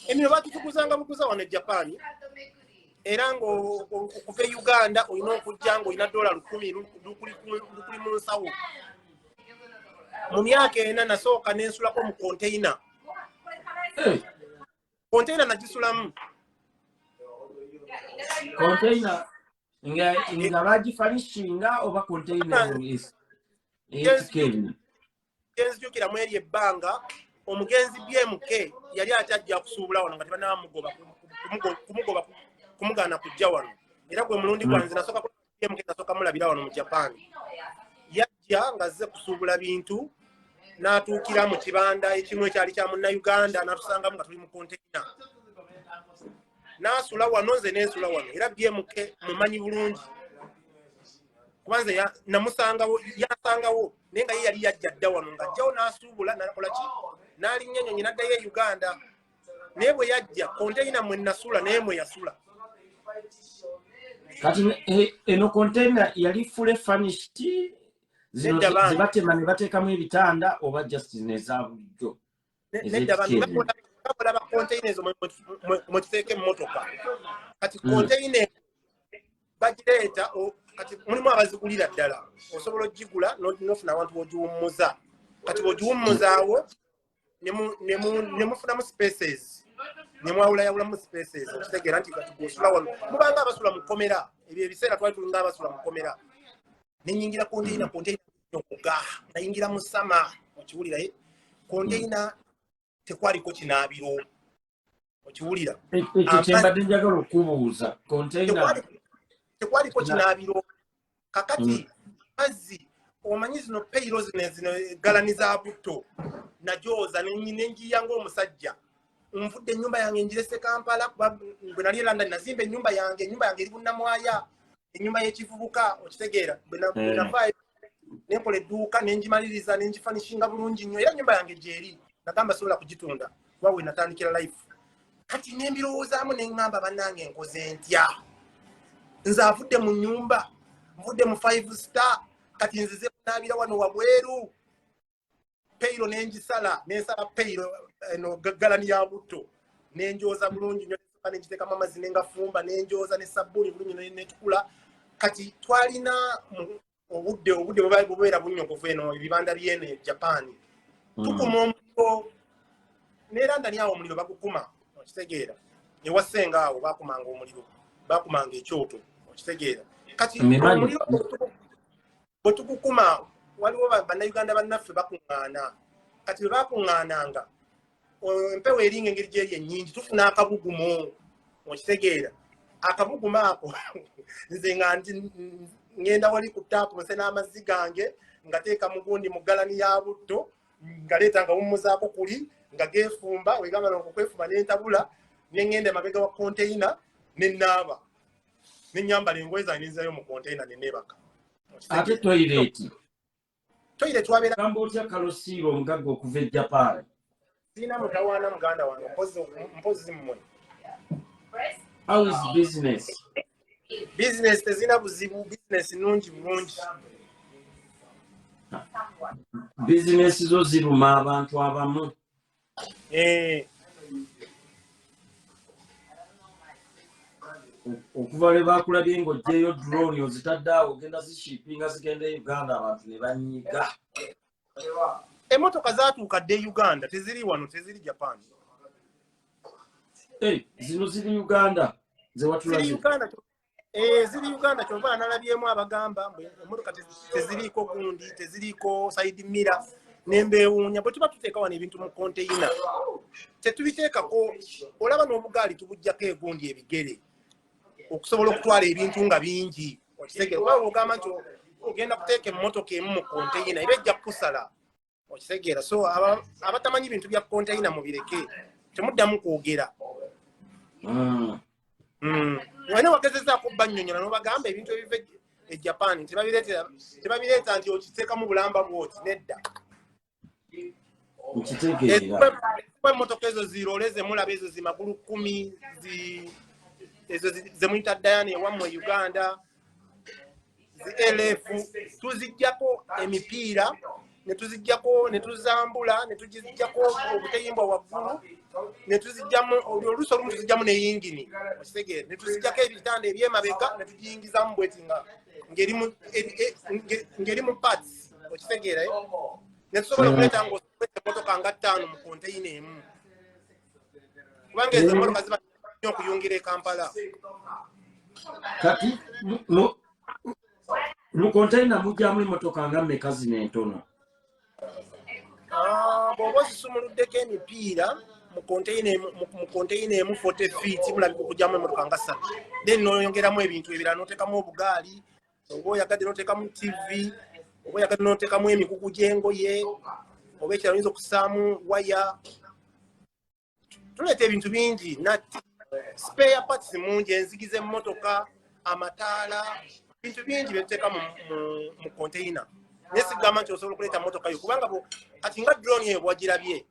Emino batutuguzanga buguza wano e Japan, era ngaokuva e Uganda olina okujja nga olina $1,000 lukuli mu nsawo. Mu myaka 4 nasooka nensulako mu container. Container nagisulamu. Container nga bagifurnishinga oba container ey'ekika ebino? Genzijukiramu eri ebbanga omugenzi BMK yali ate ajja kusuubula wano nga tebanamugoba kumugoba kumugaana kujja wano, era gwe mulundi gwanze nasooka BMK nasooka mulabira wano mu Japan. Yajja nga azze kusuubula bintu, n'atuukira mu kibanda ekimu ekyali kya Munnayuganda, n'atusangamu nga tuli mu container, n'asula wano, nze nensula wano. Era BMK mumanyi bulungi kuba nze namusangawo, yasangawo, naye nga ye yali yajja dda wano, ng'ajjawo n'asuubula, nakola ki, n'alinnya ennyonyi n'addayo e Uganda. Naye bwe yajja, container mwe nasula naye mwe yasula. Kati eno container yali fully furnished, zino Nedda bange. Zebatema ne bateekamu ebitanda oba just zino eza bulijjo? Nedda bange. Ez'ekika ebyo. Bakola container ezo mwe tuteeka emmotoka. Kati container bagireeta, kati mulimu abazigulira ddala, osobola ogigula n'ofuna awantu bw'ogiwummuza. Kati bw'ogiwummuzaawo ne mufunamu spaces, ne mwawulayawulamu spaces, okitegeera nti kati gwosula wano mubanga abasula mu kkomera. Ebyo ebiseera twali tulinga abasula mu kkomera. Nenyingira container, container okuga nayingira mu summer, okiwulira, eh? Container tekwaliko kinaabiro, okiwulira? Ekyo kyembadde njagala okubuuza, container. Tekwaliko kinaabiro. Kakati mazzi, omanyi zino pail zino galani za butto, najooza nenjiya ng'omusajja. Nvudde ennyumba yange ngirese Kampala, kuba bwe nali e London nazimba ennyumba yange. Ennyumba yange eri Bunnamwaya, ennyumba y'ekivubuka, okitegeera? Bwe navaayo nenkola edduuka, nengimaliriza, nengifurnishinga bulungi nnyo, era ennyumba yange gyeri. Nagamba sobola kugitunda kuba we natandikira life. Kati nembirowoozaamu, neŋŋamba, bannange, nkoze ntya? Nze avudde mu nnyumba, nvudde mu five star, kati nzize kunaabira wano wabweru. Pail nengisala, nensala pail eno galani ya butto, nenjoza bulungi nnyo, nengiteekamu amazzi, nengafumba, nenjoza ne sabbuuni bulungi netukula. Kati twalina obudde bubeera bunnyogovu eno ebibanda byeno e Japan. Tukuma omuliro ne London awo omuliro bagukuma, okitegeera? Ewa ssenga awo bakumanga omuliro, bakumanga ekyoto, okitegeera? Kati omuliro bwe tugukuma, waliwo Bannayuganda bannaffe bakuŋŋaana. Kati bwe bakuŋŋaananga, empewo eringa engeri gyeri ennyingi, tufuna akabugumo, okitegeera? Akabugumo ako, nze nga ŋŋenda wali ku taapu, nse n'amazzi gange, nga teeka mugundi mu galani ya butto, nga leeta nga wummuzaako kuli nga geefumba. Wegamba okwefumba, nentabula, neŋŋenda emabega wa container, nenaaba, nenyambala engoye zange, nenzirayo mu container, neneebaka. Ate toilet? Toilet wabeera. Gamba otya kalosiiro omugagga okuva e Japan? Sirina mutawaana, muganda wange, mpozi mmwe. How is business? Business tezina buzibu, business nungi bulungi. Bizinesi zo ziruma abantu abamu. Eh. Okuva lwe bakulabye ng'oggyeyo drone, ozitadde awo, ogenda zishippinga zigenda e Uganda, abantu ne banyiga. Emotoka zatuuka dde e Uganda, teziri wano, teziri Japan. Zino ziri Uganda zewatulaze? Uganda. Eh, ziri Uganda. Kyova nalabyemu abagamba mbu emotoka teziriiko gundi, teziriiko side mirror, nembeewuunya. Bwe tuba tuteeka wano ebintu mu container, tetubiteekako, olaba n'obugaali tubuggyako egundi ebigere okusobola okutwala ebintu nga bingi, okitegeera? Oba ogamba nti ogenda kuteeka emmotoka emu mu container, eba ejja kukusala, okitegeera? So abatamanyi bintu bya container mubireke, temuddamu kwogera. Wena wagezezaako bannyonnyola n'obagamba ebintu ebiva e Japan tebabireeta nti okiteekamu bulamba bwoti, nedda. Nkitegeera. Kuba emmotoka ezo zirole zemulaba ezo zimagulu 10, ezo zemuyita Diana ewammwe e Uganda, zi LF, tuzijjako emipiira. Ne tuzijjako, ne tuzambula, ne tugijjako obutayimbwa waggulu, ne tuzijjamu oluusi olumu tuzijjamu ne yingini, okitegeera? Ne tuzijjako ebitanda ebyemabega, ne tugiyingizamu bweti nga ng'eri mu parts, okitegeera, eh? Ne tusobola okuleeta ngaoleeta emotoka nga 5 mu konteyina emu, kubanga ezo emotoka ziba nnyo okuyungira e Kampala. Kati mu konteyina mujjamu emotoka nga mmeka zino entono? Ah, bw'oba ozisumuluddeko emipiira mu konteyina emu 40 feet mulabika okugyamu emotoka nga 3, then noyongeramu ebintu ebirala, noteekamu obugaali oba oyagadde, noteekamu TV oba oyagadde, noteekamu emigugu gy'engoye oba ekirala, oyinza okussaamu waya. Tuleeta ebintu bingi, nati spare parts mungi, enzigi z'emmotoka, amataala, bintu bingi byetuteeka mu konteyina. Naye sigamba nti osobola okuleeta motoka yo, kubanga kati nga drone eyo bwagirabye,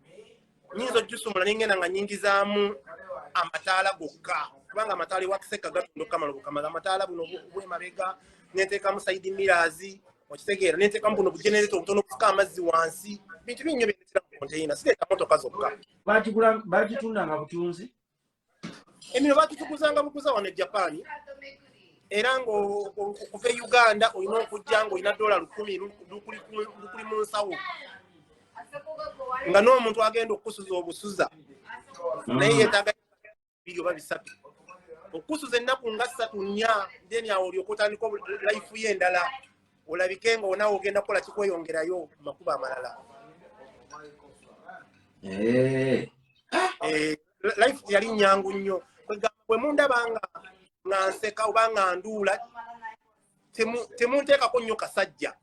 nyinza ogisumula nengenda nga nyingizaamu amataala gokka, kubanga amataala ewakiseka gatunda okukamala obukamala amataala buno obwemabega, nenteekamu side mirrors, okitegeera? Nenteekamu buno bugenerator obutono obufuka amazzi wansi. Bintu bingi nnyo byendeetera mu konteyina, sireeta motoka zokka. Bagitunda nga butunzi? Emino batutuguzanga buguza wano e Japan, era ngaokuva e Uganda olina okujja ngaolina $1,000 lukuli mu nsawo, nga n'omuntu agenda okukusuza obusuza naye yeetaaga 2 oba 3 okukusuza ennaku nga 3, 4, then awo olyoka otandika life ye endala, olabike nga onawe ogenda kukola kikweyongerayo mu makubo amalala. Life teyali nyangu nnyo. Kwegamba bwe mundaba nga nseka oba nga nduula, temunteekako nnyo kasajja.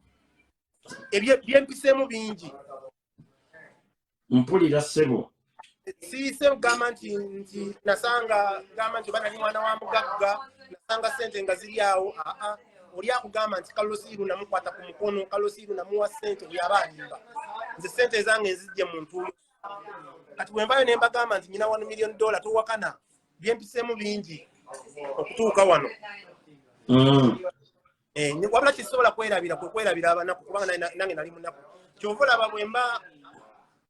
Byempiseemu bingi. Mpulira, ssebo. Siise kugamba nti nasanga, gamba nti oba nali mwana wa mugagga, nasanga sente nga ziri awo. Aa, oli akugamba nti Kalosiiru namukwata ku mukono, Kalosiiru namuwa sente, oyo aba alimba. Nze sente ezange nzijje mu ntuuyo. Kati bwe nvayo ne mbagamba nti nyina $1 million, towakana. Byempiseemu bingi okutuuka wano. Wabula kisobola kwerabira kwe kwerabira abanaku, kubanga nange nali munaku. Kyova olaba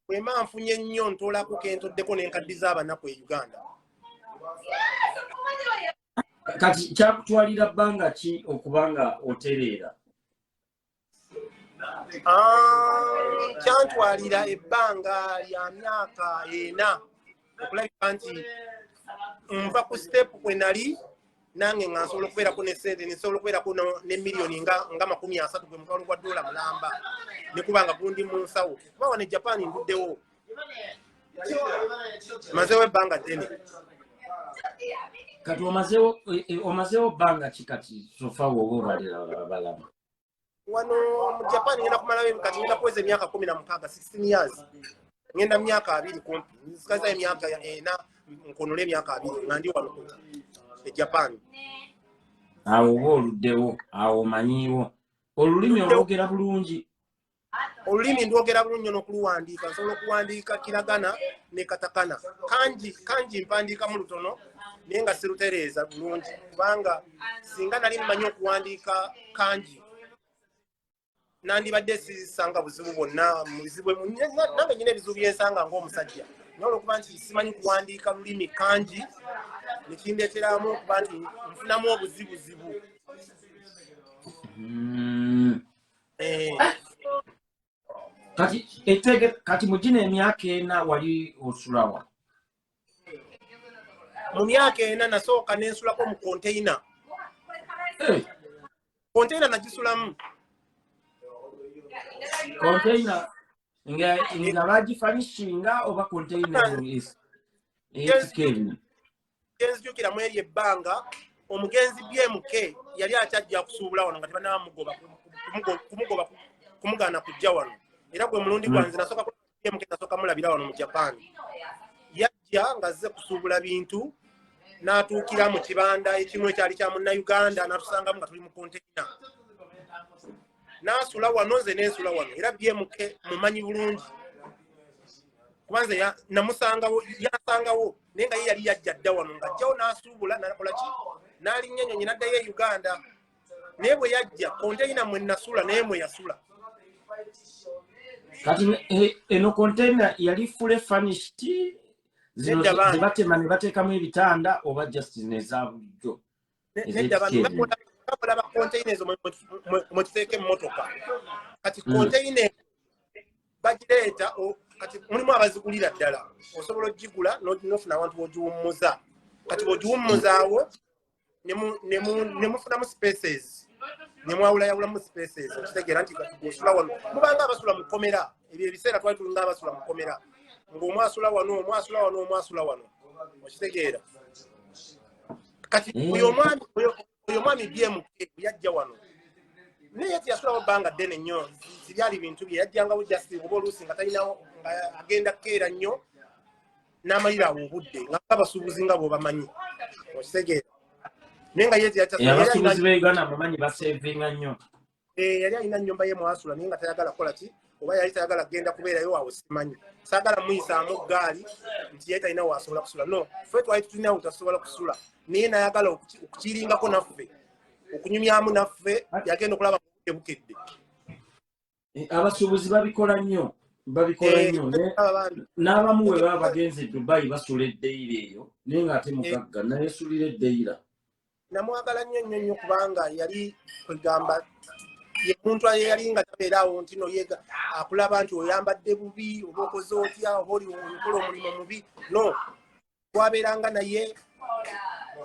bwemba nfunye nnyo, ntoolako kentoddeko nenkaddiza abanaku e Uganda. Kati kyakutwalira bbanga ki okuba nga otereera? Ah, kyantwalira ebbanga lya myaka 4 okulabika nti nva ku step kwe nali, nange nga nsobola okubeerako ne sente, nsobola okubeerako ne miliyoni nga 30, gwe mutwalo gwa dola mulamba, ne kuba nga gundi mu nsawo, kuba wano e Japan nduddewo, mazeewo ebbanga ddene. Kati omazeewo bbanga ki kati so far, woba obalira abalamu? Wano mu Japan ngenda kumalayo, kati ngenda kuweza emyaka 16, 16 years. Ngenda myaka 20 kumpi, nzikaza emyaka 4, nkonole emyaka 20 nga ndi wano e Japan. Awo oba oluddewo, awo omanyiiwo olulimi, olwogera bulungi? Olulimi ndwogera bulungi nnyo n'okuluwandiika. Nsobola okuwandiika kiragana ne katakana. Kanji, kanji mpandiikamu lutono, naye nga sirutereeza bulungi, kubanga singa nali mmanyi okuwandiika kanji, nandibadde sisanga buzibu bwonna mu bizibu. Nange nyina ebizibu byensanga ng'omusajja, naye olwokuba nti simanyi kuwandiika lulimi kanji, nekindeeteramu okuba nti nfunamu obuzibuzibu. Kati kati mu gino emyaka 4 wali osulawa? Mu myaka 4 nasooka nensulako mu konteyina. Konteyina nagisulamu. Konteyina nga bagifanishinga oba konteyina ey'ekika ebino? Genzijukiramu eri ebbanga, omugenzi BMK yali akyajja kusuubula wano nga tebanamugoba, kumugoba, kumugaana kujja wano. Era gwe mulundi gwanze nasooka BMK, nasooka mulabira wano mu Japan. Yajja ng'azze kusuubula bintu, n'atuukira mu kibanda ekimu ekyali kya Munnayuganda, n'atusangamu nga tuli mu konteyina, n'asula wano, nze nensula wano. Era BMK mumanyi bulungi, kuba nze namusangawo, yansangawo, naye nga ye yali yajja dda wano, ng'ajjawo n'asuubula, nakola ki, n'alinnya ennyonyi n'addayo e Uganda. Naye bwe yajja, konteyina mwe nasula naye mwe yasula. Kati eno container yali fully furnished, zino Nedda bange. Zebatema ne bateekamu ebitanda oba just neza bulijjo? Nedda bange. Ez'ekiti. Bakola ba container ezo mwe tuteeka emmotoka kati. Container bagireeta, kati mulimu abazigulira ddala, osobola ogigula n'ofuna awantu w'ogiwummuza. Kati bw'ogiwummuzaawo ne mufunamu spaces, ne mwawulayawulamu spaces, okitegeera nti kati gw'osula wano, mubanga abasula mu kkomera. Ebyo ebiseera twali tulinga abasula mu kkomera, ng'omu asula wano, omu asula wano, omu asula wano, okitegeera? Kati oyo omwami BMK yajja wano, naye teyasulawo bbanga ddene nnyo. Sibyali bintu bye, yajjangawo just oba oluusi nga talinawo, nga agenda kukeera nnyo n'amalira awo obudde, nga abasuubuzi nga bw'obamanyi, okitegeera? Naye nga ye Abasuubuzi b'e Uganda bamanyi basevinga nnyo. Yali alina nnyumba ye mwasula, naye nga tayagala kukola ki, oba yali tayagala kugenda kubeerayo awo, simanyi. Saagala muyisaamu gaali nti yali talina waasobola kusula. No, ffe twali tulinawo tasobola kusula, naye nayagala okukiringako naffe, okunyumyamu naffe. Yagenda okulaba nga bukedde. Abasuubuzi babikola nnyo, babikola nnyo. Abandi. N'abamu bwe baba bagenze e Dubai basula eddeira eyo, naye ng'ate mugagga nayesulira eddeira. Namwagala nnyo nnyo nnyo, kubanga yali kwegamba ye muntu yali nga tabeeraawo nti no yega akulaba nti oyambadde bubi oba okoze otya oba oli okola omulimu mubi. No, twabeeranga naye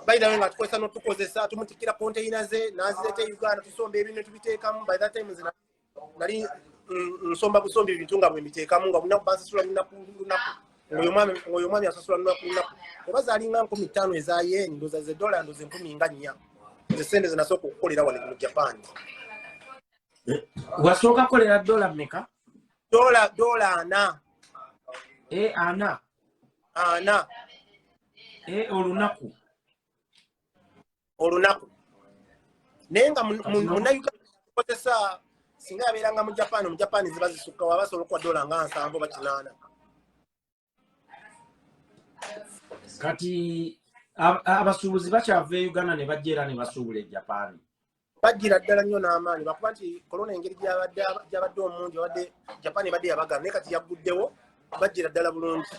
bayirawe nga tukozesa notukozesa, tumutikira konteyina ze nazireeta e Uganda, tusomba ebintu netubiteekamu. By that time nze nali nsomba busombi ebintu nga bwembiteekamu, nga lunaku bansasula lunaku lunaku, ng'oyo omwami asasula lunaku lunaku, oba zaalinga 5,000 eza yen, ndooza ze dola, ndooza 14,000, ze sente zenasooka okukolera wano mu Japan. Wasooka kolera dola mmeka? Dola 40. E, 40? 40. E, olunaku? Olunaku, naye nga Kati munnayuganda kozesa singa yabeeranga mu Japan, mu Japan ziba zisukka, waba asobola okuwa dola nga 70 oba 80. Kati abasuubuzi bakyava e Uganda ne bajja era ne basuubula e Japan? Bajjira ddala nnyo n'amaanyi, bakuba nti korona engeri gyabadde omungi, abadde Japan ebadde yabagala, naye kati yagguddewo, bajjira ddala bulungi.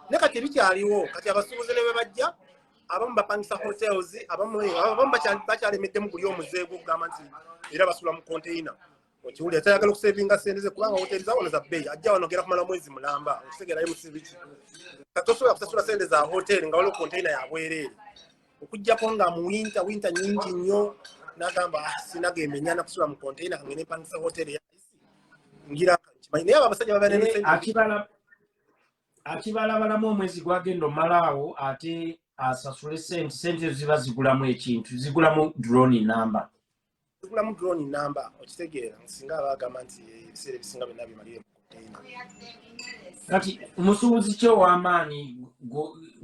Naye kati ebikyaliwo, kati abasuubuzi ne bwe bajja, abamu bapangisa hotels, abamu bakyalemeddemu guli omuzeego ogugamba nti era basula mu container, okiwulira? Tayagala okusevinga sente ze, kubanga hoteli zawano za bbeeyi. Ajja wano ogenda kumala mwezi mulamba, okitegerayo musibiki? Tosobola kusasula sente za hoteli nga waliwo container yabwereere, okugjako nga mu winter, winter nyingi nnyo, nagamba, "Ah, sinagemenya nakusula mu container, kange nempangisa hoteli ya ngira nkimanyi." Naye abo abasajja babeera ne sente. Akibalabalamu omwezi gwagenda omalaawo, ate asasule sente, sente ezo ziba zigulamu ekintu, zigulamu drone namba. Zigulamu drone namba, okitegeera? Singa aba agamba nti ebiseera ebisinga byonna bimalire mu container. Kati musuubuzi ki ow'amaanyi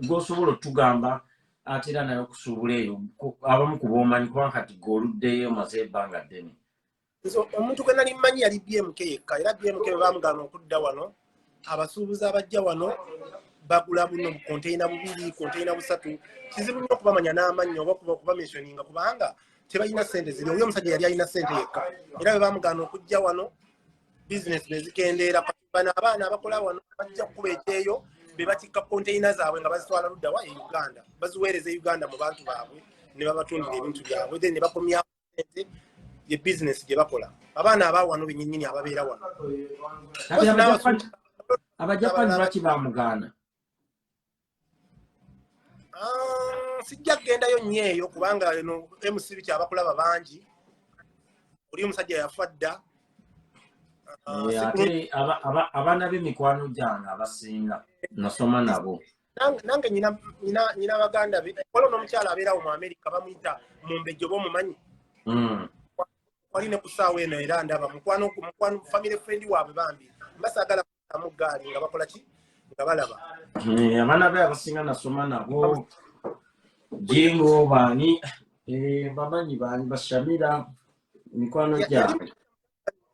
gw'osobola otugamba ate era naye okusuubula eyo, abamu ku b'omanyi, kubanga kati gwe oluddeyo omaze ebbanga ddene? Nze omuntu gwe nali mmanyi yali BMK yekka, era BMK bwe bamugaana okudda wano, abasuubuzi abajja wano bagula buno bukonteyina bubiri, konteyina busatu. Kizibu nnyo okubamanya n'amannya oba okubamentioninga, kubanga tebalina sente ziri. Oli omusajja yali alina sente yekka, era bwe bamugaana okujja wano, bizinesi nezikendeera. Bano abaana abakola wano bajja kukuba ekyeyo, be batikka konteyina zaabwe nga bazitwala luddawa e Uganda, baziweereza e Uganda mu bantu baabwe ne babatundira ebintu byabwe, then ne bakomyawo sente. Ye bizinesi gye bakola abaana aba wano bennyinnyini ababeera wano. Kati Abajapani lwaki bamugaana? Ah, sijja kugendayo nnyo eyo, kubanga eno MCB kyabakulaba bangi. Oli omusajja yafa dda. Ah, Ate abaana b'emikwano gyange abasinga nasoma nabo. Nange nyina baganda be, waliwo n'omukyala abeerawo mu Amerika, bamuyita Mumbejjo, oba omumanyi? Wali ne ku ssaawa eno era ndaba mukwano, family friend waabwe. Bambi mbasaagala mu gaali nga bakola ki, nga balaba. Abaana be abasinga nasoma nabo, Jingo, baani, bamanyi baani, Bashamira, mikwano gyabwe.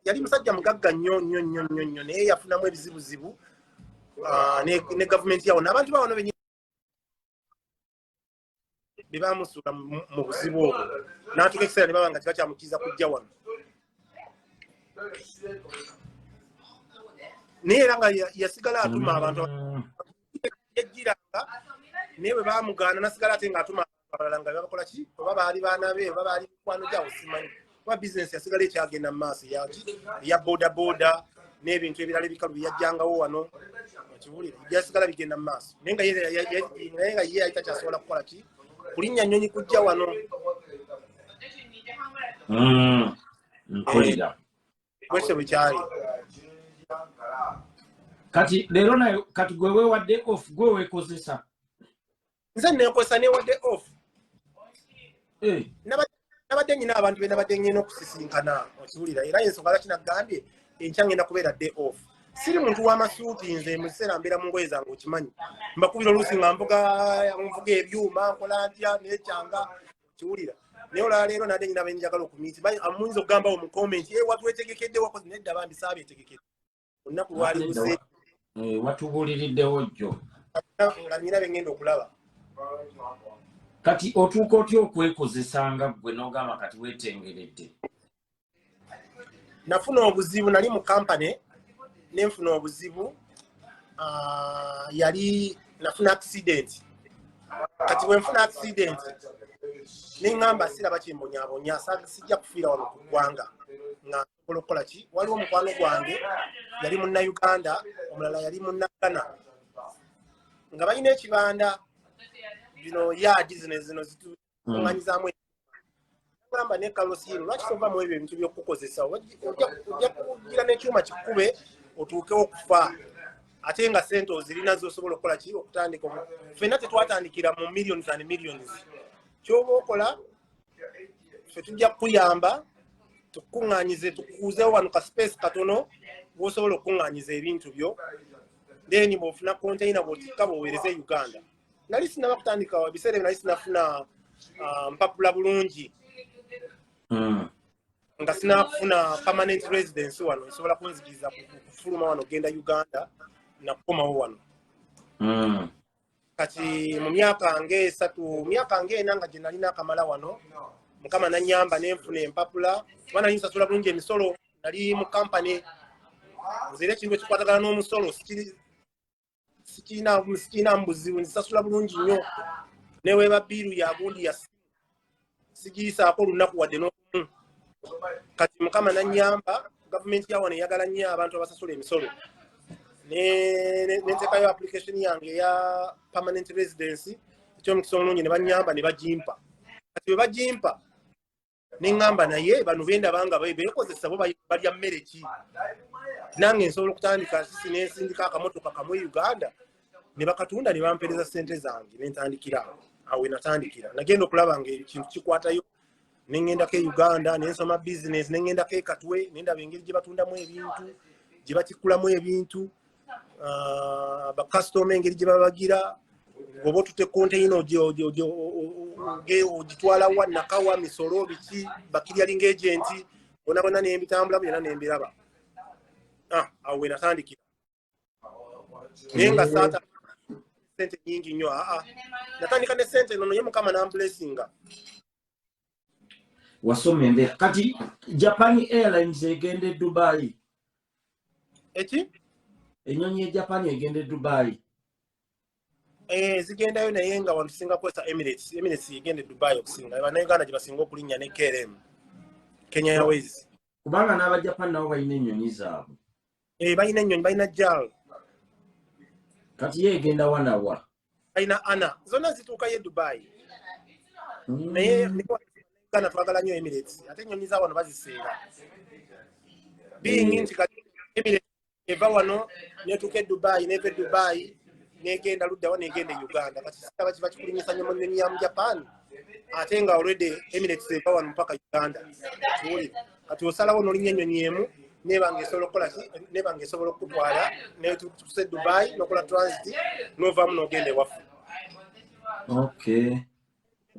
Yali musajja mugagga nnyo nnyo nnyo nnyo nnyo, naye yafunamu ebizibuzibu, ah, ne gavumenti yawo n'abantu bawano bennyini be bamusuula mu buzibu obwo, n'atuuka ekiseera ne baba nga tebakyamukkiriza kujja wano. Naye era nga yasigala atuma abantu yejjiranga, naye bwe bamugaana nasigala ate ng'atuma abalala nga babakola ki, oba baali baana be oba baali mikwano gyawo, simanyi, kuba bizinesi yasigala ekyagenda mu maaso yaki eya boda boda n'ebintu ebirala ebikalu byeyajjangawo wano. Okiwulira, byasigala bigenda mu maaso, naye nga ye yali takyasobola kukola ki, kulinnya nnyonyi kujja wano. Mpulira. Bwekyo bwe kyali. Kati leero nayo, kati gwe weewadde off, gwe weekozesa? Nze neekozesa, neewadde off. Eh. Nabadde nyina abantu be nabadde ngenda okusisinkana, okiwulira? Era ensonga lwaki nagambye enkya ngenda kubeera day off, siri muntu w'amasuuti. Nze mu kiseera mbeera mu ngoye zange, okimanyi, mbakubira oluusi nga nvuga ebyuma, nkola ntya nekyanga, okiwulira? Naye olwaleero nadde nyina benjagala okumiiti. Muyinza okugambawo mu comment, "Eh, watwetegekedde, wakoze." Nedda bambi, saabyetegekedde, olunaku lwali buze. Eh, watubuuliriddewo jjo. Nga nyina bengenda okulaba. Kati otuuka otya okwekozesanga ggwe n'ogamba kati weetengeredde? Nafuna obuzibu, nali mu kampany nenfuna obuzibu, yali nafuna accident. Kati bwenfuna accident neŋŋamba siraba kyembonyabonya, sijja kufiira wano ku ggwanga nga nsobola okukola ki. Waliwo omukwano gwange yali Munnauganda, omulala yali Munnagana, nga balina ekibanda bino yaadi zino zino zituŋŋanyizaamu. Gamba ne Carlos Hiro, lwaki tova mu ebyo ebintu by'okukozesa? Ojja kugira n'ekyuma kikube otuukewo okufa, ate nga sente ozirina zosobola okukola ki, okutandika. Ffenna tetwatandikira mu millions and millions. Kyoba okola, ffe tujja kukuyamba tukuŋŋaanyize, tukukuuzewo wano ka space katono bw'osobola okukuŋŋaanyiza ebintu byo, then bw'ofuna container bw'otikka bw'oweereza e Uganda. Nali sinaba kutandika, ebiseera ebyo nali sinafuna mpapula bulungi, nga sinafuna permanent residence wano nsobola kunzikiriza kufuluma wano genda Uganda nakukomawo wano. Kati mu myaka ngaesatu, myaka ngaena nga gye nalina akamala wano, Mukama nanyamba nenfuna empapula, kuba nali nsasula bulungi emisolo, nali mu kampany. Nze era ekintu ekikwatagana n'omusolo sikirinamu buzibu, nzisasula bulungi nnyo, neweeba bill ya gundi ya sigiyisaako olunaku wadde n'okumu. Kati Mukama nanyamba, gavumenti ya wano eyagala nnyo abantu abasasula emisolo. Nentekayo application yange eya permanent residence. Ekyomukisa omulungi ne banyamba ne bagimpa. Kati bwe bagimpa neŋŋamba, naye bano bendaba nga beekozesa bo balya mmere ki? Nange nsobola okutandika sisi nensindika akamotoka kamwe Uganda ne bakatunda ne bampereza sente zange, nentandikira awo. Awo wenatandikira, nagenda okulaba nga ekintu kikwatayo, neŋŋendako e Uganda nensoma business, neŋŋendako e Katwe nendaba engeri gye batundamu ebintu, gye batikkulamu ebintu, bakasitoma engeri gye babagira, oba otute container ogitwala wa nakawa misolo biki, ba clearing agent bona bona, nembitambula byonna nembiraba. Awo we natandikira, naye nga saata sente nyingi nnyo. Aa, natandika ne sente nono, ye Mukama namblessinga. Wasoma embeera. Kati Japan Airlines egenda e Dubai? Eki? Ennyonyi e Japan egenda e Dubai? Eh, zigendayo, naye nga wano tusinga kukozesa Emirates. Emirates egenda e Dubai okusinga, Bannayuganda gye basinga okulinnya, ne KLM, Kenya Airways. Kubanga n'Abajapan nabo balina ennyonyi zaabwe. Eh, balina ennyonyi, balina JAL. Kati ye egenda wanawa? Balina ANA, zonna zituukayo e Dubai, naye Uganda twagala nnyo Emirates, ate ennyonyi za wano baziseera bingi nti kati Emirates eva wano netuuka e Dubai, neva e Dubai negenda luddawa, negenda e Uganda. Kati siraba kiba kikulinyisa nnyo mu nnyonyi ya mu Japan, ate nga already Emirates eva wano mpaka Uganda. Kiwulire, kati osalawo nolinnya ennyonyi emu neba nga esobola okukola ki, neba nga esobola okukutwala netuuse Dubai, nokola transit, novaamu nogenda ewaffe.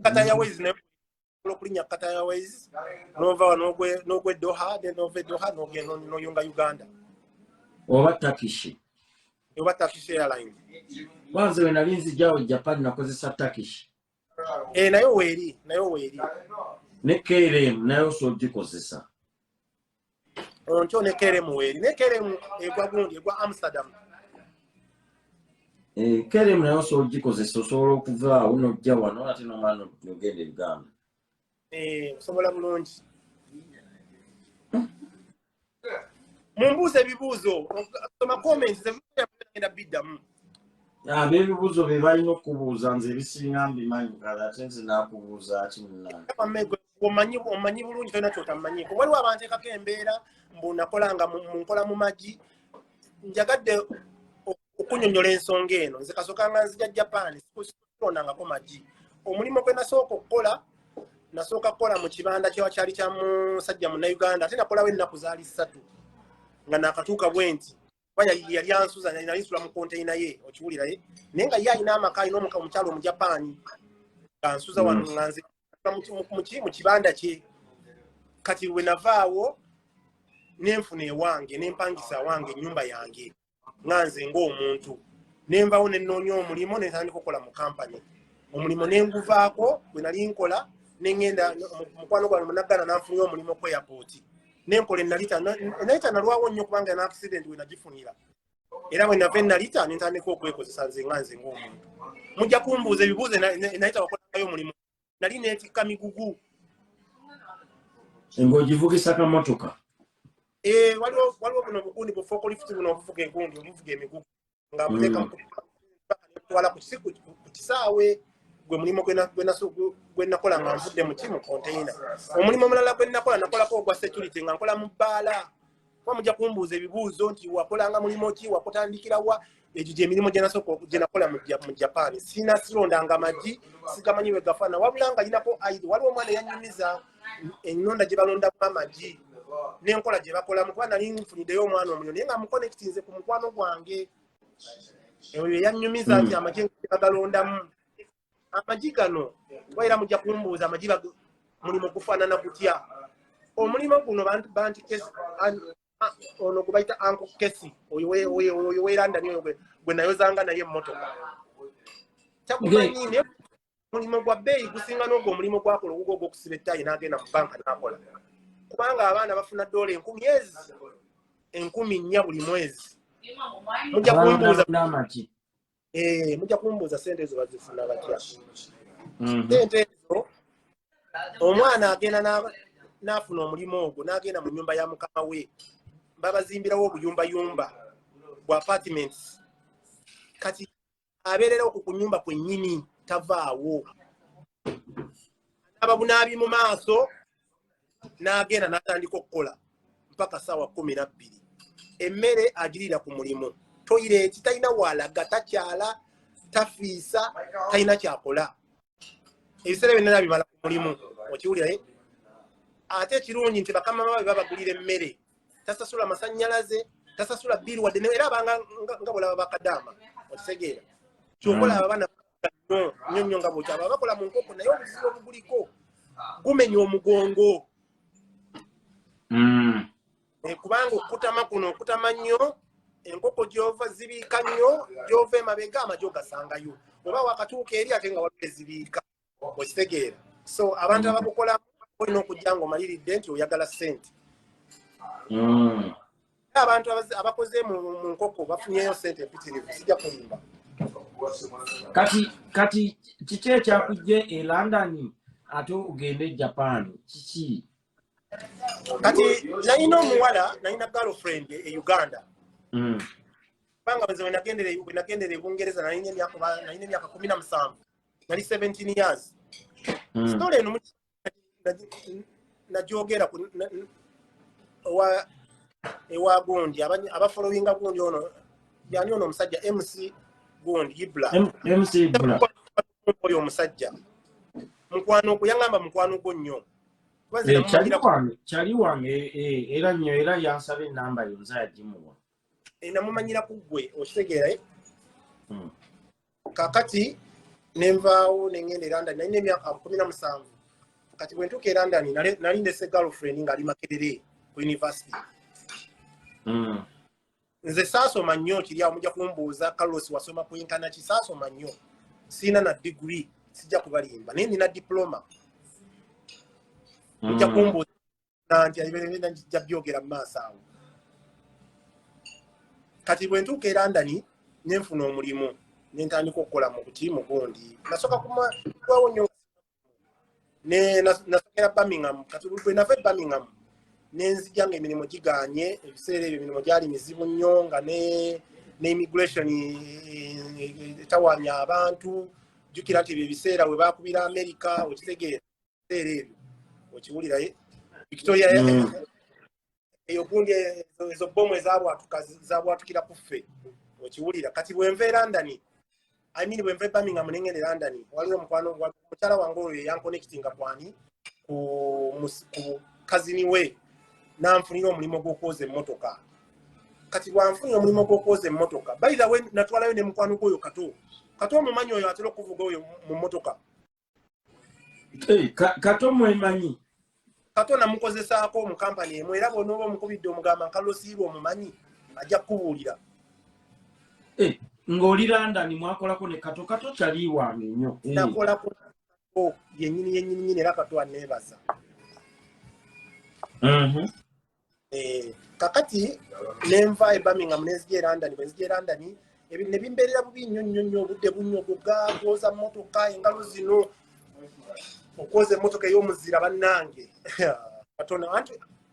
Qatar Airways nayo osobola okulinnya Qatar Airways, nova wano n'ogwa e Doha, then nova e Doha n'ogenda n'oyunga Uganda. Oba Turkish. Oba Turkish Airlines. Kwanze we nali nzijawo Japan nakozesa Turkish. Eh, nayo weeri, nayo weeri. Ne KLM nayo osobola ogikozesa. Ontyo ne KLM weeri, ne KLM egwa gundi, egwa Amsterdam. Eh, KLM nayo osobola ogikozesa, osobola okuva awo nojja wano ate nomala nogenda e Uganda. Eh, osobola bulungi. Mumbuuza ebibuuzo, soma comments, genda biddamu. Ab'ebibuuzo be balina okukubuuza, nze ebisinga mbimanyi, kale ate nze naakubuuza ki munnange? Omanyi bulungi, tolina kyotamanyiiko. Waliwo abanteekako embeera mbu nakolanga mu nkola mu magi. Njagadde okunyonyola ensonga eno. Nze kasooka nga nzija Japan silondangako magi. Omulimu gwe nasooka okukola, nasooka kukola mu kibanda kyali kya musajja Munnauganda, ate nakolawo ennaku zaali 3 nga nakatuuka bwe nti, kuba yali ansuza, nali nsula mu container ye, okiwulira ye, naye nga ye alina amaka, alina omukyalo Omujapaani, nga nsuza wano, nga nze mu kibanda kye. Kati bwe navaawo nenfuna ewange, nempangisa awange ennyumba yange nga nze ng'omuntu, nenvawo nenoonya omulimu, nentandika okukola mu kampany. Omulimu nenguvaako bwe nali nkola, nengenda mukwano gwange Munaggana nanfunira omulimu ku airport, nenkola enalita. Enalita nalwawo nnyo kubanga na accident we nagifunira, era bwe nava enalita nentandika okwekozesa nze nga nze ng'omuntu. Mujja kumbuuza ebibuuzo. Enalita wakolangayo omulimu, nali neetikka migugu. Ng'ogivugisa kamotoka? Eh, waliwo buno obugundi bu forklift buno obuvuga egundi, obuvuga emigugu, nga muteeka twala ku kisaawe. Gwe mulimu gwe nakola nga nvudde muki, mu container. Omulimu omulala gwe nakola, nakolako ogwa security nga nkola mu bbaala. Kuba mujja kumbuuza ebibuuzo nti wakolanga mulimu ki, wakutandikirawa. Egyo gyemirimu gye nakola mu Japan. Sina sirondanga magi, sigamanyi bwe gafaana, wabula nga linako idea. Waliwo omwana eyanyumiza ennonda gye balondamu amagi n'enkola gye bakolamu, kuba nali nfuniddeyo omwana omuliro, naye nga muconnectinze ku mukwano gwange oyo eyanyumiza nti amagi bagalondamu amagi gano. Kuba era mujja kumbuuza amagi mulimu gufaanana gutya. Omulimu guno banti ono gwe bayita Uncle Kesi, oyo werandani, oyo gwe nayozanga naye emmotoka, takumanyi, naye mulimu gwa bbeeyi gusinga n'ogwo omulimu gwakola ogugwo ogw'okusiba ettaayi n'agenda mu banka n'akola, kubanga abaana bafuna dola 1000 ezi 4000 buli mwezi. Mujja kumbuuza. Amagi. Eh, mujja kumbuuza sente ezo bazifuna batya. Sente ezo, omwana agenda n'afuna omulimu ogwo, n'agenda mu nyumba ya mukama we, babazimbirawo obuyumbayumba bwa apartments. Kati abeerera okwo ku nyumba kwennyini, tavaawo, anaaba bunaabi mu maaso n'agenda n'atandika okukola mpaka saawa 12. Emmere agirira ku mulimu, toilet talina walaga, takyala, tafiisa, talina kyakola, ebiseera byonna bimala ku mulimu, okiwulira ye? Ate ekirungi nti bakama babe babagulira emmere, tasasula masannyalaze, tasasula bill wadde, era abanga nga bwolaba bakadaama, okitegeera? Kyokola abaana nnyo nnyo nnyo nga bwokyaba bakola mu nkoko, naye obuzibu obuguliko gumenya omugongo. Kubanga okutama kuno okutama nnyo, enkoko gyova zibiika nnyo, gyova emabega amagi ogasangayo, oba wakatuuka eri ate nga waliwo ezibiika, okitegeera? So abantu abagukolamu olina okujja nga omaliridde nti oyagala ssente. Abantu abakoze mu nkoko bafunyeyo ssente empitirivu, sijja kulimba. Kati kiki ekyakujja e London ate ogende e Japan? Kiki? Kati nalina omuwala, nalina girlfriend e Uganda, kubanga nze bwe nagendera e Bungereza nalina emyaka 17, nali 17 years. Story eno nagyogera ewa gundi, abafollowinga gundi ono yani, ono omusajja MC gundi Ibra. MC Ibra. Oyo omusajja mukwano gwe, yaŋŋamba mukwano gwo nnyo. Kuba nze Eh, kyali namumanyira wange, kyali wange, era nnyo, era yansaba enamba yo, nze yagimuwa. Namumanyira ku ggwe, okitegeera, eh? Kakati nenvaawo nengenda e London, nalina emyaka 17. Kati bwe ntuuka e London, nali ndese girlfriend ng'ali Makerere ku university. Nze saasoma nnyo, kiri awo mujja kumbuuza, "Carlos, wasoma kwenkana ki?" Saasoma nnyo, siina na degree, sijja kubalimba, naye nina diploma. Mujja kumbuuza. Nti njja byogera mu maaso awo. Kati bwe ntuuka e London, nenfuna omulimu, nentandika okukola mu kuti mugundi. Nasooka kumawawo nnyo, nasokera Birmingham. Kati bwe nava e Birmingham, nenzija nga emirimu giganye. Ebiseera ebyo emirimu gyali mizibu nnyo, nga ne immigration etawanya abantu. Jjukira nti ebyo ebiseera we bakubira America, okitegeera? Ebiseera ebyo okiwulira, Victoria? Eyo gundi, ezo bomu ezabwatuka zabwatukira ku ffe, okiwulira? Kati bwenva e London, I mean, bwenva e Birmingham nengenda e London, waliwo omukwano, mukyala wange oyo yanconnectinga kwani ku cousin we, nanfunira omulimu gw'okwoza emmotoka. Kati bwanfunira omulimu gw'okwoza emmotoka, by the way, natwalayo ne mukwano gwoyo Kato. Kato omumanyi oyo atera okuvuga oyo mu mmotoka? Kato mwemanyi. Kato namukozesaako mu kampani emu, era bw'onooba omukubidde omugamba nkalosiirwa omumanyi, ajja kukubuulira. Ng'oli London mwakolako ne Kato? Kato kyali wange nnyo. Nakolako yennyini yennyini nyini, era Kato aneebaza. Kakati nenva e Birmingham, nenzija e London. Bwe nzija e London, ne bimbeerera bubi nnyo nnyo nnyo. Obudde bunnyogoga, kwoza mmotoka, engalo zino, okwoza emmotoka ey'omuzira, bannange, katono.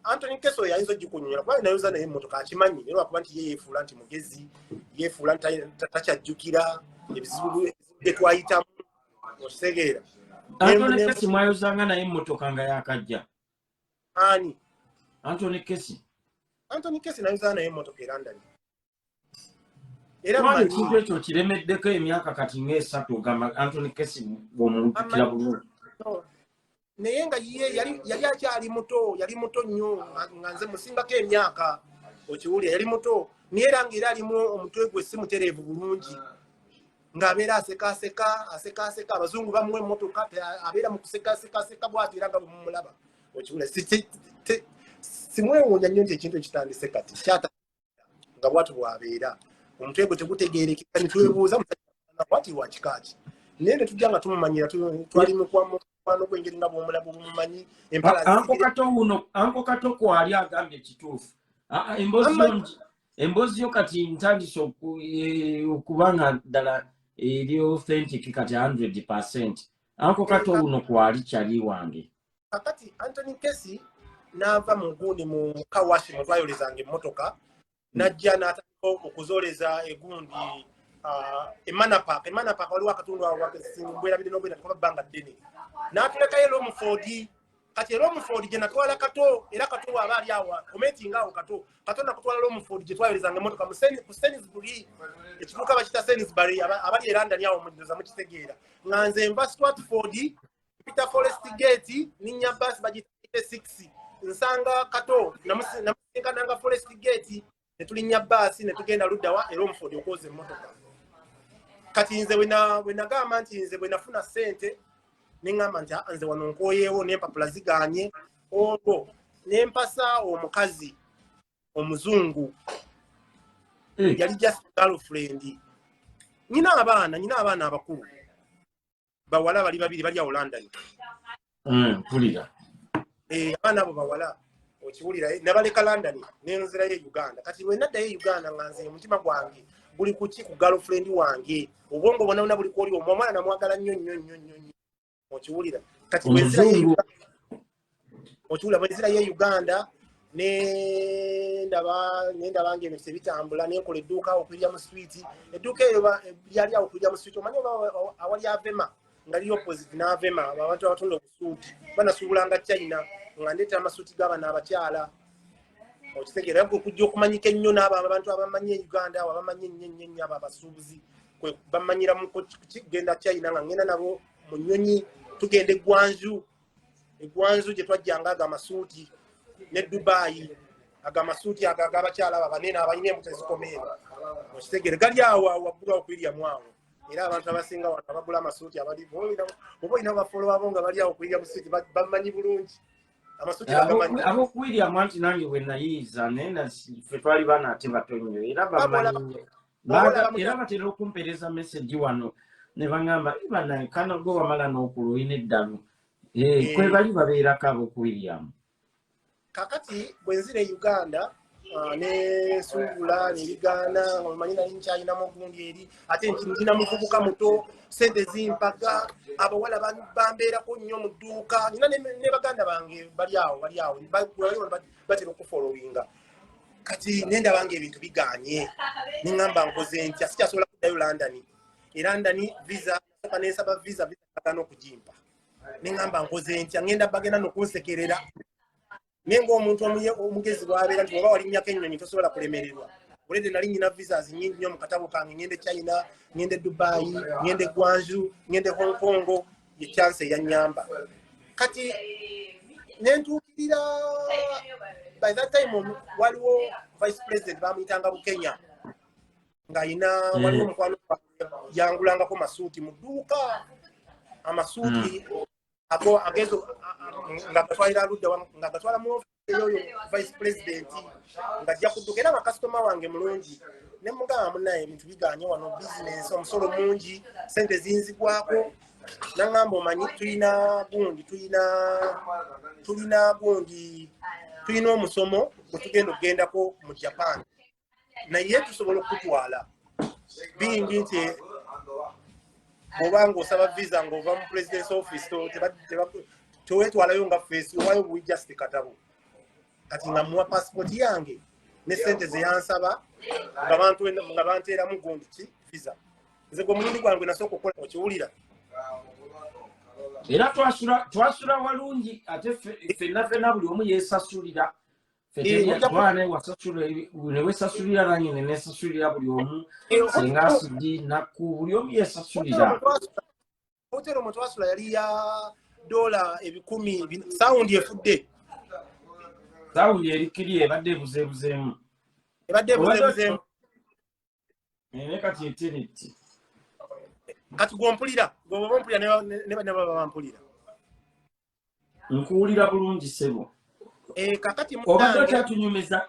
Anthony Keso yayinza ogikunyonyola, kuba nayoza naye emmotoka, akimanyi. Naye lwakuba nti ye yeefuula nti mugezi, yeefuula nti takyajjukira ebizibu bye twayitamu, okitegeera? Anthony Kesi mwayozanga naye emmotoka nga yakajja? Ani? Anthony Kesi. Anthony Kesi nayoza naye emmotoka e London era. Kubanga ekintu ekyo kiremeddeko emyaka kati ng'esatu, ogamba Anthony Kesi bw'omujjukira bulungi. Naye nga ye yali akyali muto, yali muto nnyo, nga nze musingako emyaka, okiwulira? Yali muto, naye era ngaera alimu omutwe gwe si mutereevu bulungi, ng'abeera asekaaseka, asekaaseka. Abazungu bamuwa emmotoka, abeera mu kusekasekaseka bw'atyo, era nga bwe mumulaba, okiwulira? Simwewuunya nnyo nti ekintu ekitandise kati kyata nga bwatu bw'abeera, omutwe gwe tegutegeerekeka, netwebuuza bwati lwa kikaaki. Naye ne tujja nga tumumanyira, twali mukwano gw'engeri nga bwomulaba, bumumanyi. Empala. Uncle Kato wuno, Uncle Kato kwali agambye ekituufu. Emboozi yo kati ntandise okuba nga ddala eri authentic kati 100%. Uncle Kato wuno kwali kyali wange. Kakati Anthony Kesi n'ava mu gundi, mu car wash mwe twayolezanga emmotoka, najja n'atandika okuzooleza egundi e Manor Park. E Manor Park waliwo akatundu awo, bwerabire n'obwera kuba bbanga ddene, n'atulekayo Romford. Kati e Romford gye natwala Kato, era Kato waaba ali awo commenting awo, Kato, Kato nakutwala Romford gye twayolezanga emmotoka ku Sainsbury, ekiduuka bakita Sainsbury. Abali e London awo munyoza mukitegeera. Nga nze nva Stratford, mpita Forest Gate, ninnya basi bagita 6, nsanga Kato, namusinkananga Forest Gate, ne tulinnya baasi ne tugenda luddawa? E Romford okwoza emmotoka. Kati nze bwe nagamba nti nze bwe nafuna ssente, ne ŋŋamba nti, "Ah, nze wano nkooyeewo n'empapula ziganye." Olwo ne mpasa omukazi omuzungu. Yali just girlfriend. Nyina abaana, nyina abaana abakulu bawala, bali babiri, bali awo London. Mpulira. Abaana abo bawala, okiwulira? Nabaleka London, nenzirayo e Uganda. Kati bwe naddayo e Uganda, nga nze omutima gwange guli kuki? Ku girlfriend wange. Obwongo bwonna bwonna buli kwoli omwo. Omwana namwagala nnyo nnyo nnyo nnyo nnyo, okiwulira? Kati bwenzirayo e Omuzungu. Okiwulira? Bwenzirayo e Uganda, nendaba nga ebintu tebitambula, nenkola edduuka awo okulirya mu street. Edduuka eyo lyali awo okulirya mu street, omanyi oba awali Avema, nga liri opposite n'Avema, abantu abatunda obusuuti banasuubulanga China, nga ndeeta amasuuti g'abano abakyala, okitegeera? Gwe okujja okumanyika ennyo n'abo abantu abamanyi e Uganda awo, abamanyi ennyo ennyo ennyo abo abasuubuzi, kwe bamanyira mu kugenda China, nga ngenda nabo mu nnyonyi, tugenda e Guangzhou. E Guangzhou gye twajjanga ago amasuuti, ne Dubayi, ago amasuuti ago ag'abakyala abo abanene abalina embuto ezikomeera, okitegeere? Gali awo awo waggulu awo kwiryamu awo. Era abantu abasinga wano abagula amasuuti abali oba olina bafolo abo nga bali awo kwirya mu street, bamanyi bulungi amasuuti, bagamanyi. Ab'okuwiryamu anti nange bwe nayiiza, naye ffe twali baana ate bato nnyo, era bamanyi nnyo. Era batera okumpeereza message wano ne baŋŋamba, "Bana kano gwe wamala n'okula olina eddalu." Kwe bali babeerako ab'okuwiryamu. Kakati bwe nzira e Uganda, nensuubula nebigaana. Omanyi nali nkyalinamu ogundi eri, ate ndina muvubuka muto, sente zimpaga, abawala bambeerako nnyo mu dduuka. Nina ne baganda bange bali awo, bali awo, batera okufollowinga. Kati nendaba nga ebintu biganye, neŋŋamba nkoze ntya? Sikyasobola kuddayo London. E London visa, soka nensaba visa, visa bagaana okugimpa. Neŋŋamba nkoze ntya? Ngenda bagenda nokunsekerera. Naye ngaomuntu omugezi bwabeera nti oba walinnyako ennyonyi, tosobola kulemererwa. Olede nali nyina visas nyingi nnyo mu katabo kange. Ngende China, ngende Dubai, ngende Guangzhou, ngende Hong Kong. Ye chance eyanyamba. Kati nentuukirira, by that time waliwo vice president bamuyitanga Bukenya, ng'ayina waliwo omukwano yangulangako masuuti mu dduuka, amasuuti ago agezo nga gatwalira ludda, nga gatwala mu office y'oyo vice president, ng'ajja kudduka, era nga kasitoma wange mulungi. Ne mugamba, "Munaye, ebintu biganye wano, bizinensi omusolo mungi, sente zinzigwako." Naŋŋamba, "Omanyi tulina gundi, tulina gundi, tulina omusomo gwe tugenda okugendako mu Japan, naye tusobola okukutwala bingi nti bw'oba ng'osaba visa ng'ova mu president's office, teweetwalayo nga face, owaayo buwi just katabo." Kati nga muwa passport yange ne sente zeyansaba, nga banteeramu gundi ki, visa. Nze gwe omulundi gwange nasooka okukola, okiwulira? Era twasula walungi, ate ffenna ffenna buli omu yeesasulira. Twana newesasulira, nange nenesasulira, buli omu, senga asidi nakku, buli omu yesasulira. Hotero mwe twasula yali ya dola 400,000. Sound efudde. Sound erikiri ebadde ebuzeebuzeemu. Ebadde ebuzeebuzeemu. Naye kati etereti. Kati gwompulira, gwoba ompulira, ne baba bampulira? Nkuwulira bulungi, ssebo. Kakati obadde munnange,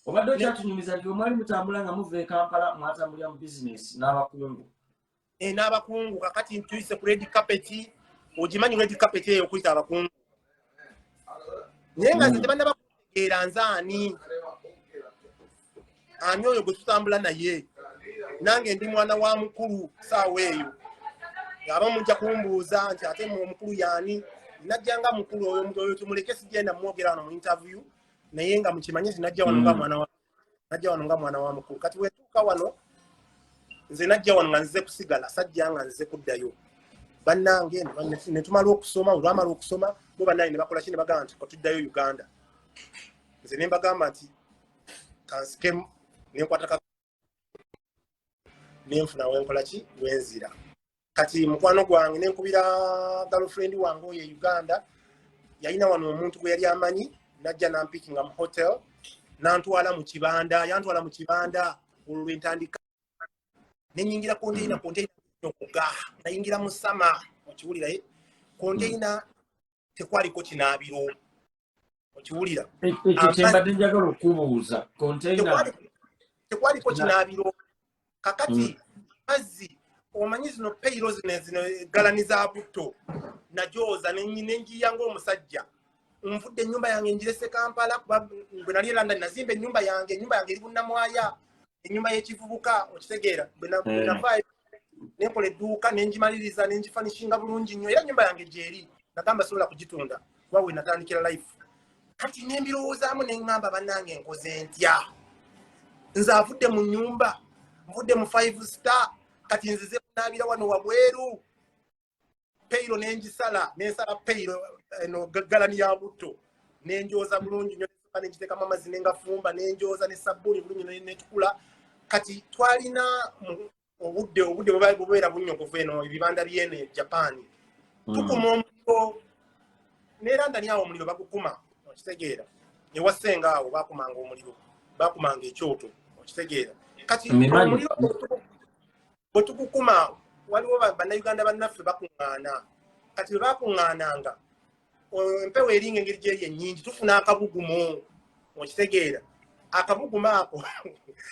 okyatunyumiza nti omwali mutambula nga muva e Kampala, mwatambulira mu bizinesi n'abakungu. N'abakungu. Kakati tuyise ku red carpet. Ogimanyi red carpet eyo okuyita abakungu, naye nga nze tebannaba kutegeera nze ani, ani oyo gwe tutambula naye. Nange ndi mwana wa mukulu. Saawa eyo abamu mujja kumbuuza nti, "Ate mu omukulu yaani?" Najja nga mukulu oyo, oyo tumuleke, sigenda mwogera wano mu interview, naye nga mukimanye nti najja wano nga mwana wa, najja wano nga mwana wa mukulu. Kati wetuuka wano, nze najja wano nga nzize kusigala, sajja nga nzize kuddayo. Bannange ne tumala okusoma, olwamala okusoma bo bannange ne bakola ki? Ne bagamba nti tuddayo Uganda. Nze ne mbagamba nti kansikemu, nenkwata ka nenfuna wenkola ki, wenzira. Kati mukwano gwange nenkubira girlfriend wange oyo e Uganda, yalina wano omuntu gwe yali amanyi, najja nampikinga mu hotel, nantwala mu kibanda. Yantwala mu kibanda, olwo lwentandika nenyingira container. Container okuga nayingira mu sama, okiwulira? Container tekwaliko kinaabiro, okiwulira? Ekyo kyembadde njagala okubuuza, container. Tekwaliko kinaabiro. Kakati mazzi, omanyi zino peyiro zino galani za butto, najooza nenjiya ng'omusajja. Nvudde ennyumba yange ngirese Kampala, kuba bwe nali e London nazimba ennyumba yange. Ennyumba yange eri Bunnamwaya, ennyumba y'ekivubuka, okitegeera? Bwe navaayo nenkola edduuka, nengimaliriza, nengifanishinga bulungi nnyo, era ennyumba yange gyeri. Nagamba sobola kugitunda kuba we natandikira life. Kati nembirowoozaamu, neŋŋamba, "Bannange, nkoze ntya? Nze avudde mu nnyumba, nvudde mu five star, kati nzize kunaabira wano wabweru." Peyiro nengisala, nensala peyiro eno galani ya butto, nenjoza bulungi nnyo, nengiteekamu amazzi, nengafumba, nenjoza ne sabbuuni bulungi, netukula. Kati twalina obudde bubeera bunnyogovu eno, ebibanda byeno e Japan tukuma omuliro. Ne London awo omuliro bagukuma, okitegeera? Ewasenga awo bakumanga omuliro, bakumanga ekyoto, okitegeera? Kati omuliro bwe tugukuma, waliwo Bannayuganda bannaffe bakuŋŋaana. Kati bwe bakuŋŋaananga, empewo eringa engeri gyeri ennyingi, tufuna akabugumu, okitegeera? Akabugumu ako,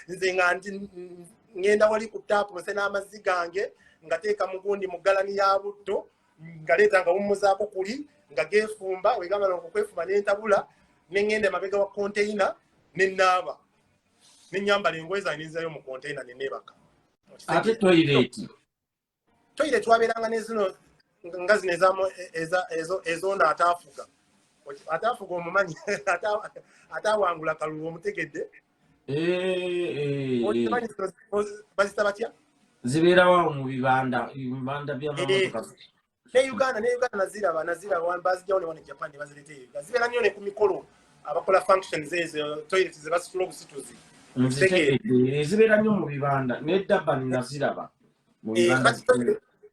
nze nga ŋŋenda wali ku taapu, nse n'amazzi gange, nga teeka mugundi mu galani ya butto, nga leeta nga wummuzaako kuli nga geefumba. Wegamala okwefumba, nentabula. Neŋŋenda emabega wa container, nenaaba, nenyambala engoye zange, nenzirayo mu container, neneebaka. Ate toilet? Toilet twabeeranga nezino nga zino ezono ataafuga, ataafuga omumanyi, ataawangula kalulu, omutegedde? Eh. Okimanyi bazita batya? Zibeerawo mu bibanda, bibanda by'amamotoka. Ne Uganda naziraba, bazijjawo ne wano e Japan ne bazireeta eyo. Zibeera nnyo ne ku mikolo, abakola functions ezo, toilet ze basitula obusituzi. Nzitegedde, zibeera nnyo mu bibanda, ne Durban naziraba mu bibanda.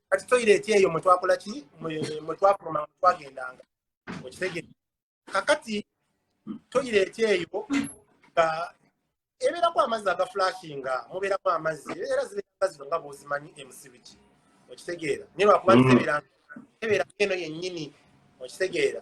Kati toilet eyo mwe twakola ki, mwe twafuluma, mwe twagendanga, okitegedde? Kakati toilet eyo nga ebeerako amazzi agaflushinga, mubeerako amazzi, era zibeera zino nga bw'ozimanyi emusibiki, okitegeera? Naye lwakuba tebeera eno yennyini, okitegeera?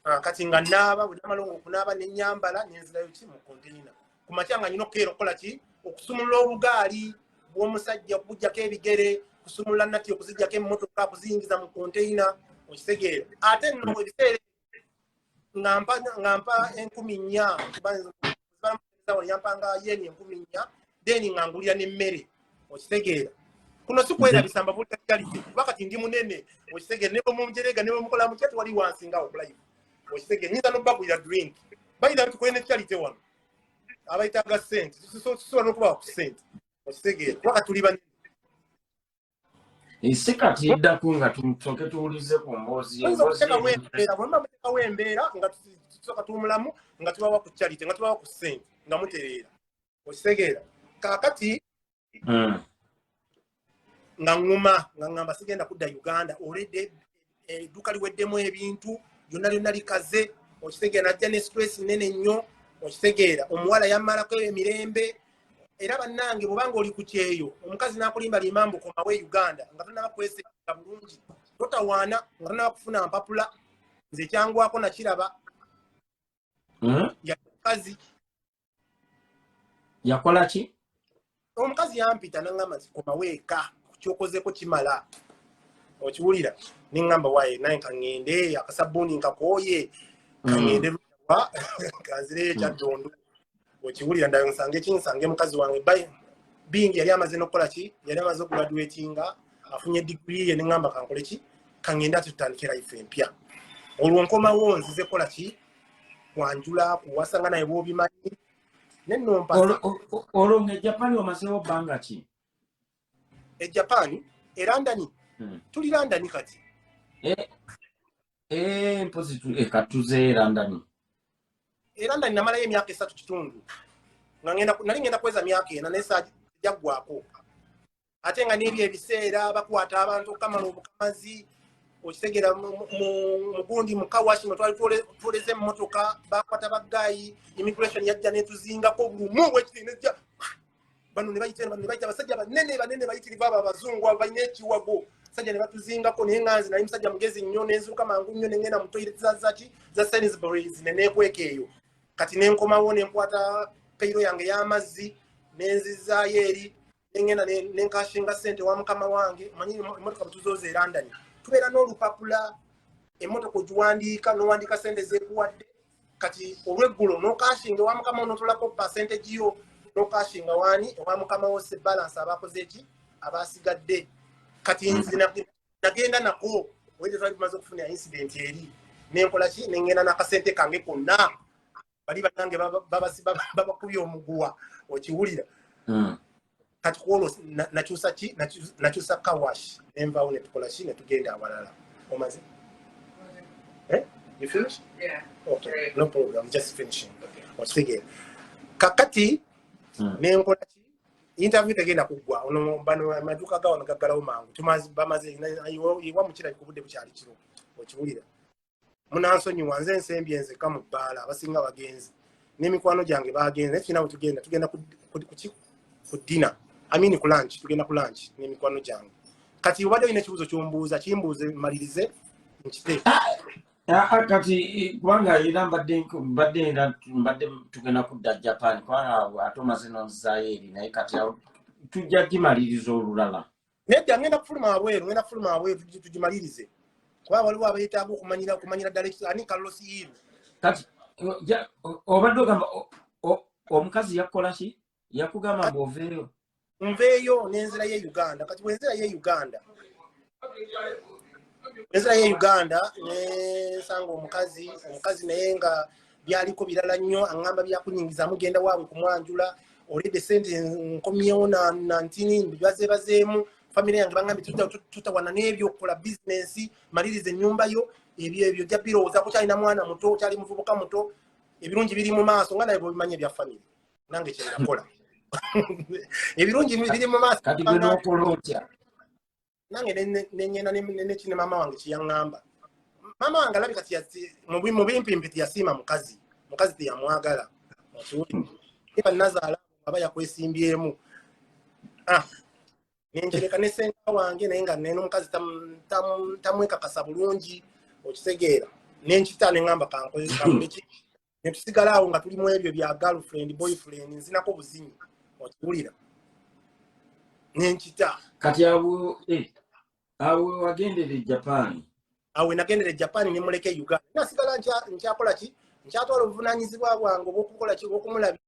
Ah, kati nga naaba, bwe namala okunaaba nenyambala, nenzirayo ki mu container. Ku makya nga nyina okukeera okukola ki? Okusumulula obugaali bw'omusajja, okubuggyako ebigere, kusumulula nati, okuziggyako emmotoka, kuziyingiza mu container, okitegeera? Ate nno ebiseera nga mpa 4000, yampanga yeni 4000, then nga ngulira n'emmere, okitegeera? Kuno si kwerabisa, mbabulira reality, kuba kati ndi munene, okitegeera? Ne bwemunjerega, ne bwemukola mutya, tewali wansingawo ku live, okitegeera? Nyinza nobagulira drink bayira, tukole ne charity wano, abayitaga sente tusobola n'okubawa ku sente, okitegeera? Kuba kati tuli banene. Si kati eddako nga tusooke tuwulize ku mboozi. Oyinza okuteekawo embeera, bwe muteekawo embeera nga tusooka tuwumulamu, nga tubawa ku charity, nga tubawa ku ssente, nga mutereera, okitegeera? Kaakati nga ŋŋuma, nga ŋŋamba sigenda kudda Uganda, olwedde edduuka liweddemu ebintu lyonna lyonna likaze, okitegeera? Najja ne stress nene nnyo, okitegeera? Omuwala yammalako emirembe. Era bannange, bwobanga oli ku kyeyo, omukazi n'akulimba limba mbu komawo e Uganda nga tonaba kwesenga bulungi, totawaana nga tonaba kufuna mpapula. Nze kyangwako, nakiraba. Yali mukazi. Yakola ki? Omukazi yampita naŋŋamba nti komawo eka, kyokozeeko kimala, okiwulira? Neŋŋamba waye naye kaŋŋende, akasabbuuni nkakooye, kaŋŋende luwa kanzireyo ekyaddondo, okiwulira? Ndayo nsange ki? Nsange mukazi wange. Bingi yali amaze n'okukola ki, yali amaze okugraduatinga, afunye digiri ye. Neŋŋamba kankole ki? Kaŋŋende, ate tutandike life empya. Olwo nkomawo nzize kukola ki? Kwanjula, kuwasa, nga naye bw'obimanyi, nenno mpasa. Olwo nga Japan omazeewo bbanga ki? E Japan, e London. Tuli London kati. Eh, mpozi katuze e London. E London namalayo emyaka 3 kitundu, nga nali ngenda kuweza myaka 4, naye sajaggwako. Ate nga n'ebyo ebiseera bakwata abantu okukamala obukamazi, okitegeera? Mugundi mu car wash mwe twali twoleza emmotoka, bakwata ba guy, immigration yajja netuzingako bulumu bwekiti, nejja bano ne bayita, bano ne bayita, abasajja banene banene bayitirivu, abo abazungu abo balina ekiwago, sajja ne batuzingako. Naye nga nze nali musajja mugezi nnyo, nenziruka mangu nnyo, nengenda mu toilet za zaki, za Sainsbury's, ne neekweka eyo. Kati nenkomawo, nenkwata pail yange y'amazzi, nenzizaayo eri, nengenda nenkashinga sente wa mukama wange. Omanyi emmotoka bwe tuzooza e London, tubeera n'olupapula, emmotoka ogiwandiika, n'owandiika sente zeekuwadde. Kati olweggulo n'okashinga ewa mukama wo, n'otolako percentage yo, n'okashinga waani ewa mukama wo se balance abakoze eki, abasigadde. Kati nze nagenda nako wete, twali tumaze okufuna incident eri, nenkola ki? Nengenda n'akasente kange konna. Bali bannange babakubye omuguwa, okiwulira? Kati kwolwo nakyusa ki? Nakyusa car wash, nenvaawo, netukola ki, netugenda awalala. Omaze? Eh? You finish? Yeah. Okay. Great. No problem. I'm just finishing. Okitegeera? Kakati nenkola ki? Interview tegenda kuggwa. Ono bano amaduuka ga wano gaggalawo mangu. Tumaze, bamaze iwa mukira ku budde bukyali kiro. Okiwulira? Munansonyiwa, nze nsembye nzekka mu bbaala, abasinga bagenze. N'emikwano gyange bagenze. Naye tulina we tugenda, tugenda ku dinner. I mean ku lunch, tugenda ku lunch n'emikwano gyange. Kati obadde olina ekibuuzo ky'ombuuza, kimbuuze malirize nkite. Ah, kati kubanga era mbadde era mbadde tugenda kudda Japan, kubanga ate omaze nonzizaayo eri, naye kati awo tujja gimaliriza olulala. Nedda, ngenda kufuluma wabweru, ngenda kufuluma wabweru, tugimalirize, kuba waliwo abeetaaga okumanyira ddala ani Carlos Iru. Kati obadde ogamba omukazi yakukola ki? Yakugamba mbu oveeyo? Nveeyo n'enzira ye Uganda. Kati bwenzira ye Uganda, enzira ye Uganda, nensanga omukazi. Omukazi naye nga byaliko birala nnyo, aŋŋamba byakunyingiza, mugenda waabwe kumwanjula, olidde sente, nkomyewo na ntini bazebazeemu famire yange, baŋŋambye tutawana n'ebyo okukola bizinensi, maliriza ennyumba yo, ebyo ebyo ojja birowooza, kukyalina mwana muto, okyali muvubuka muto, ebirungi biri mu maaso, nga naye bwebimanyi ebya famire. Nange kyenakola, ebirungi biri mu maaso. Kati gwe n'okola otya? Nange neŋŋenda nekine maama wange kyeyaŋŋamba. Maama wange alabika mu bimpimpi teyasiima mukazi, mukazi teyamwagala. Okiwulira, nazaala aba yakwesimbyemu. Ah, nenjereka ne senga wange, naye nga nene omukazi tamwekakasa bulungi, okitegeera? Nenkita, neŋŋamba kankoleki, netusigala awo nga tuli mu ebyo bya girlfriend, boyfriend, nzinako buzinyi, okiwulira? Nenkita. Kati awo awo wagendera e Japan? Awo nagendera e Japan, nemuleka e Uganda, nasigala nkyakola ki, nkyatwala obuvunanyizibwa bwange obwokukola ki, obwokumulabira.